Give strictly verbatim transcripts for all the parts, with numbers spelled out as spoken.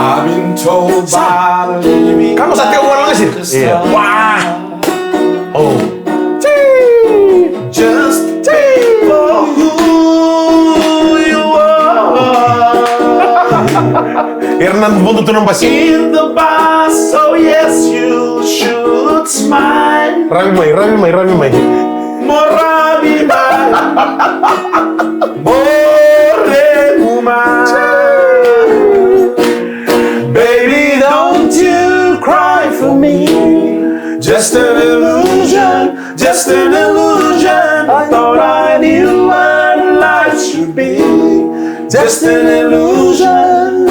I've been told by the living Kamo sa teu wala kasi. Iya. Wah. Oh. Just take for who you are. Era na vodo tu na basi. In the bus, so yes, you should smile. Ravi mai, ravi mai, ravi mai. Mo ravi mai. Mo regu mai. Baby, don't you cry for me. Just an illusion, just an illusion. I thought I knew what life should be. Just an illusion,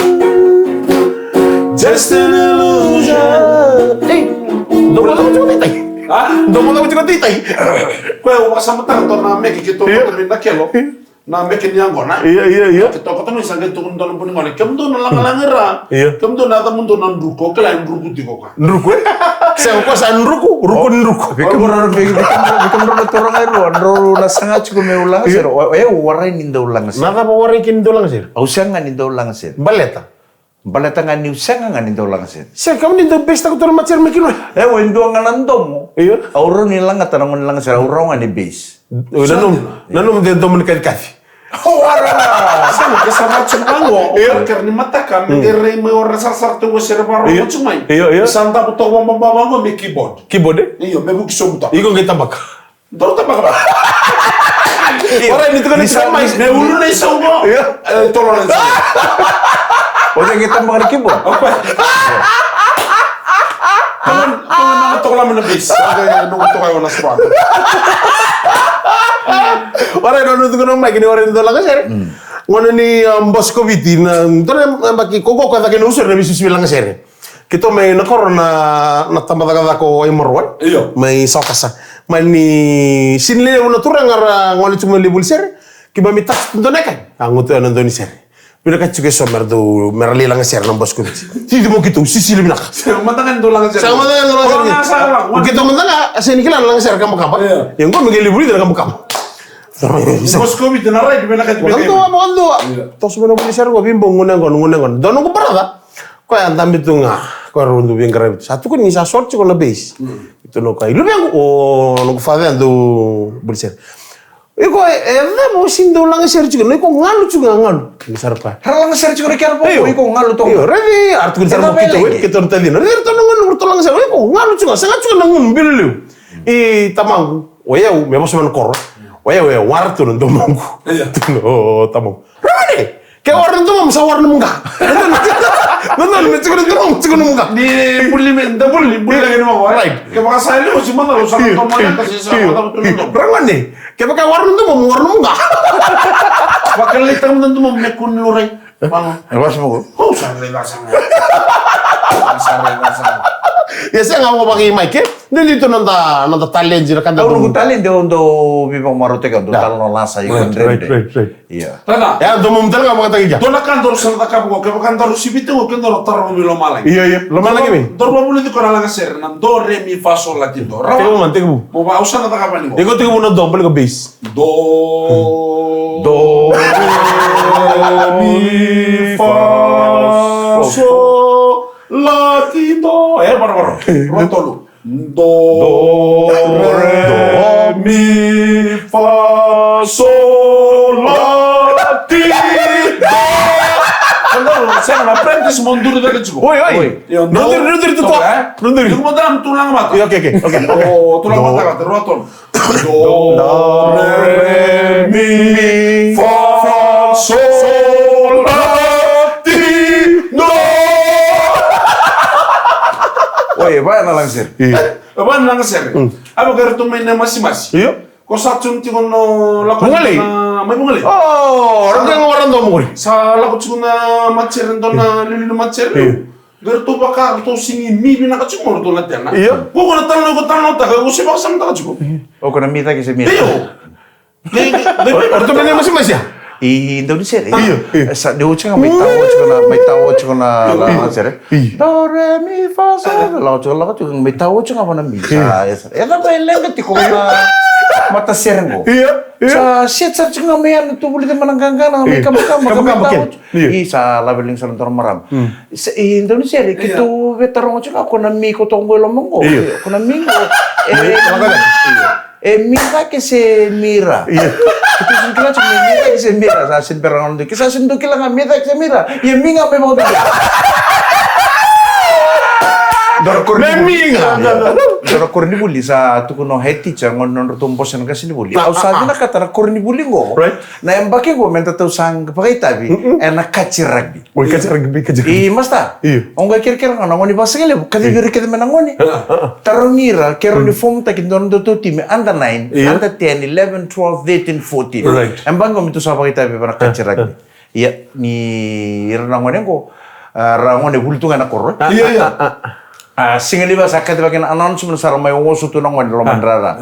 just an illusion. Ei, dou mada kuti tai. Ha? Dou mada kuti tai. Koya au vakasamataka tu na meke keitou koto mai na kelo. Na meke ni yaqona. Ia, ia, ia. Keitou koto mai sa qai tukuna dua na buni gone. Kemudou na lagalaga ira. Ia. Kemudou na yacamudou na druku. Kila e druku tiko ka. Druku, e? Sega, koya sa druku, ruku ni druku. Vei kemudou, vei, vei kemudou, vei kemudou na turaga e rua, drau na saga tiko meu lagasere. O, o yau warai ni dau lagasere. Na cava warai kina ni dau lagasere? Au sega ni dau lagasere. Baleta? Baleta ga niu sega ga ni dau lagasere. Sega, kemuni dau base-taka tu na matasere mai kina. E, o e dua ga na domo. Io. Au rawa ni lagata na gauna ni lagasere, au rawa ga ni base. Io, nanuma, nanuma de domo ni kacikaci. O, wara. Sega, ke sa vaka tiko ga qo, o kerekere ni mataka, me qai rai mai o ira na sarasara tu qo sere vakarorogo tiko mai. Io, io. Sa davo toka vababa vaqo me keyboard. Keyboard, e? Io, me vuki sobu toka. Iko qai tabaka. Dou tabaka vaka. Io. Ora ni tukuna ni sa mai, me ulu na isau qo. Io. E, tolo na isau. O cei qai tabaka na keyboard? O koya. Tama, tama na tokolama na bass. Oqo e noqu toka e na squad. Ora e na noqu tukuna mai kina ora e dau lagasere. Gauna ni, um, bose ko Viti na, dua na yabaki ko qo ko cake na uso na veisisivi lagasere. Keitou mai na koro na, na tabacakacaka o Aimoroa. Io. Mai Sawakasa. Mai ni sini levu na turaga ra gole tu mai levu ni sere. Keimami taxi tu dua na yakavi. A gutu ena dua ni sere. Vinakati tiko eso mera dau, mera lai lagasere na bose ko Viti. Titi mo keitou, sisili vinaka. Sega mada ga ni dau lagasere. Sega mada ga ni dau lagasere. Ua ga sa la, ua. Keitou mada ga, a sega ni kila na lagasere kabakaba. Io. Ia qo me qai lai vulica na kabakaba. Bose ko Viti na ride, vinakati me qai. Vakadua, vakadua. Io. Toso mai na vuli sere qo, veibogi gone qo, gone qo. Dua noqu brother. Koya a dabe tu ga, koya rau dau veiqaravi tu. Sa tukuni ni sa sort tiko na bass. Tukuna o koya, i luvequ, o noqu father ya dau buli sere. Iko e, e cava o sini dau lagasere tiko, na iko galu tiko ga galu. Ni sara koya. Ra lagasere tiko na kera vou, iko galu toka. Io, raici, a ra tukuni sara mo keitou, keitou na tacina. Raici ratou na gone, ratou lagasere, iko galu tiko ga, sega tiko na gone, bilo liu. I tamaqu, o yau, me vosa mai na koro. O yau, e wara tu na domoqu. Io. Tu na, o tamaqu. Ragone! Ke wara na domomu, sa wara na muqa. Dodonu me tiko na domomu, tiko na muqa. Ni buli me, da buli, buli lagi ni muqa, right? Kevaka sa levu si macala, sa na domo leka, sa na domo. Ragone, kevaka wara na domomu, wara na muqa. Vakalailai taka mada na domomu me kua ni laurai. Vaka. E vaka sa vaka. Au sa raica sara ga. Au sa raica sara ga. Ia sega, au vakaimai ke. Dua tu na noda, noda talent, na ka da dau. Au noqu talent, au dau veivakamarautaki, au dau talanoa lasa, iko dredre. Right, right, right. Ia. Ia, domomu tale ga vakataki kea. Dua na ka daru sa na cakava qo, kevaka daru sivita qo, ke daru taroga mai lomalagi. Ia, ia, lomalagi mai. Daru vavulici koya na lagasere, na do, re, mi, fa, sol, la, ti, do. Rawa. Tekivu, tekivu. Mo va, au sa na cakava ni qo. Iko tekivu na do, bale ko bass. Do. Do, re, mi, fa, sol, la, ti, do. E, varavara. Rua, tolu. Do, do, re, re, mi, fa, sol, la, ti, do. Sega, sega, na practice mo duri cake tiko. Oi, oi. Io, no duri, no duri tu, to, e? No duri. Iko mo dam tu laga mata. Io, okay, okay, okay. O, tu laga mata, rua, tolu. Do, re, mi, fa, sol, la, ti, do. Oi, vaya na lagasere. Io. E vaya na lagasere. Mm. A vaka eratou mai na masimasi. Io. Ko sa tunu tiko na lako mai Vugalei. Mai Vugalei. O, ratou ga wara dua Vugalei. Sa lako tiko na matasere, dua na liuliu ni matasere. Io. Qai ratou vaka, ratou sigi mi vinaka tiko mai ratou na tena. Io. Ko ko na talanoa, ko talanoataka, ko se vakasamataka tiko. O ko na mi cake se mi. Io. Qai, qai, qai, o ratou mai na masimasi ya? I dau ni sere. Io, io. Sa dau oti ga mai tau oti ga na, mai tau oti ga na, na, na sere. Io. Do, re, mi, fa, so, la oti ga, la oti ga, mai tau oti ga na mi. Io. Sa, e sa, e sa mai leqa tiko na mata sere qo. Io, io. Sa, se sa tiko ga mai ana tu vuli te mana gagana, mai kama kama, kama kama, mai tau oti. Io. I sa lave liga sara dua na marama. Mm. Sa, i dau ni sere, keitou veitaroga tiko ga ko na mi ko toqo i loma qo. Io. Ko na mi qo. E, io. E mi cake se mi ra? Io. Keitou sa kila tiko me mi cake se mi ra, sa sega ni bera ga na dua. Ke sa sega ni dau kila ga mi cake se mi ra. Ia mi ga me vakabibitaka. Dua na koronivuli. Me mi ga. Io. Dua na koronivuli sa tukuna o head teacher, gone nodratou bose na qasenivuli. Au sa vinakata na koronivuli qo. Right. Na yabaki qo me datou sa vakaitavi ena kaji rugby. Oi, kaji rugby, kaji rugby. I masta. Io. Au qai kerekere ga na gone vakasigalevu, kacivi ira kece mai na gone. Ah, ah, ah. Tarogi ira, ke rawa ni fomutaki dua na nodatou timi, under nine, io, under ten, eleven, twelve, thirteen, fourteen. Right. E baqo me tou sa vakaitavi vei na kaji rugby. Ah, ah. Ia, ni ira na gone qo, ah, ra gone vuli tu ga ena koro. Ah, io, io. Ah, ah, ah. A, siga levu sa kacivaki na announcement sara mai oso tu na gone loma ni rara.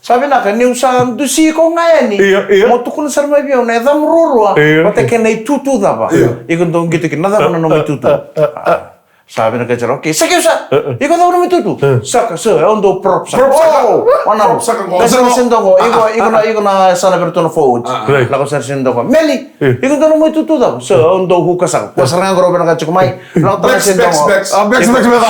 Sa vinaka niu sa dusi iko ga yani. Io, io. Mo tukuna sara mai vei au na yacamu ruarua. Io. Vata kei na itutu cava. Io. Iko dau qito kina, na cava na nomu itutu? Ah, ah, ah, ah. Sa vinaka sara, okay. Sa keu sa. Ah, ah. Iko cava na nomu itutu? Ah. Saka, sa, au dau prop saka. Prop saka. Oh, wana. Prop saka qo. Ka saka saka qo. Iko, iko na, iko na sana vei ratou na forward. Ah. Right. Lako sara saka qo. Meli. Io. Iko dau nomu itutu cava? Sa, au dau huka saka. Kua sara ga qo, Robe, na ka tiko mai. Lako tara saka qo. Backs, backs, backs. Ah, backs, backs, backs.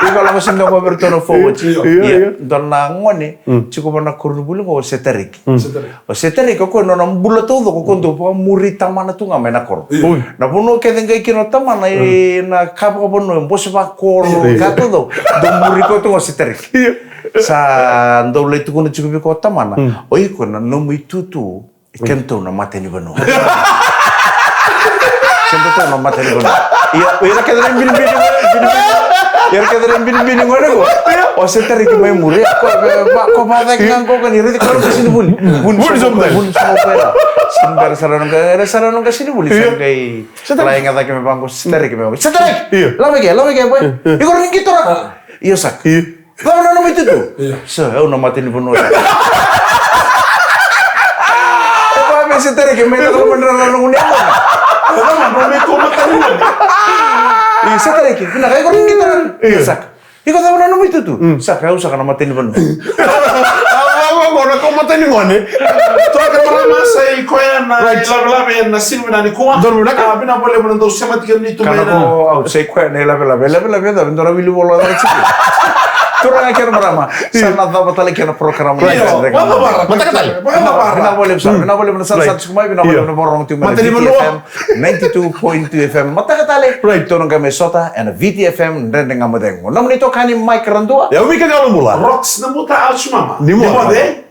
Iko lako saka qo vei ratou na forward. Io, io, io. Dua na gone tiko vua na koronivuli qo o Setariki. Mm. Setariki. O Setariki, o koya nona bula taucoko, o koya dau vakamuri tamana tu ga mai na koro. Io. Oi. Na vanua kece qai kina o tamana, e, na ka vakavanua, e bose vakoro, io, ka taucoko, dau muri koya tu ga o Setariki. Io. Sa dau lai tukuna tiko vei koya o tamana. Mm. O iko na nomu itutu, kedatou na matanivanua. Kedatou na matanivanua. Ia, o ira kece na binibini, binibini. Ira kece na binibini gone qo. O Setariki mai muri. Ko, ko, ko vacaka ga qo ka ni raici koya na qasenivuli. Vuni sobu mai. Vuni sobu mai. Sa bera sara na, era sara na qasenivuli. Sa qai lai ga cake me vaqo, Setariki me vaqo. Setariki! Io. Lako mai ke, lako mai ke, boy. Io. Iko rawa ni qito ra? Io, saka. Io. Cava na nomu itutu? Io. Sa, au na matanivanua. E vaka me Setariki, me na loma ni rara na gone. Cava na nomu itutu matanivanua? Io, Setariki, vinaka, iko rawa ni qito ra? Io. Io, saka. Iko cava na nomu itutu? Mm. Saka, au saka na matanivanua. Au, au, au, na ko matanigone. Toka marama, sa i koya na, right, ilavelave ena siga vinaka nikua. Donu vinaka. Ah, vinaka vakalevu na dau sema tiko ni tu mai na. Kana ko, au, sa i koya na ilavelave. Ilavelave, donu na wili vola, donu na tiko. Turaga kei na marama. Sa na cava tale kei na program. Right. Io, vakavara. Mataka tale. Vakavara. Vinaka vakalevu sara. Mm. Vinaka vakalevu na sarasara tiko mai, vinaka vakalevu na vakarorogo tiko mai na Viti F M. Ninety-two point two F M. Mataka tale. Right. Tou na qai mai sota ena Viti F M, Dredre Ga Mo Cegu. Nomuni itokani Mike Radua. Ia, o Mika Galubula. Rox Nabuta, Alchimama. Ni moce. Ni moce.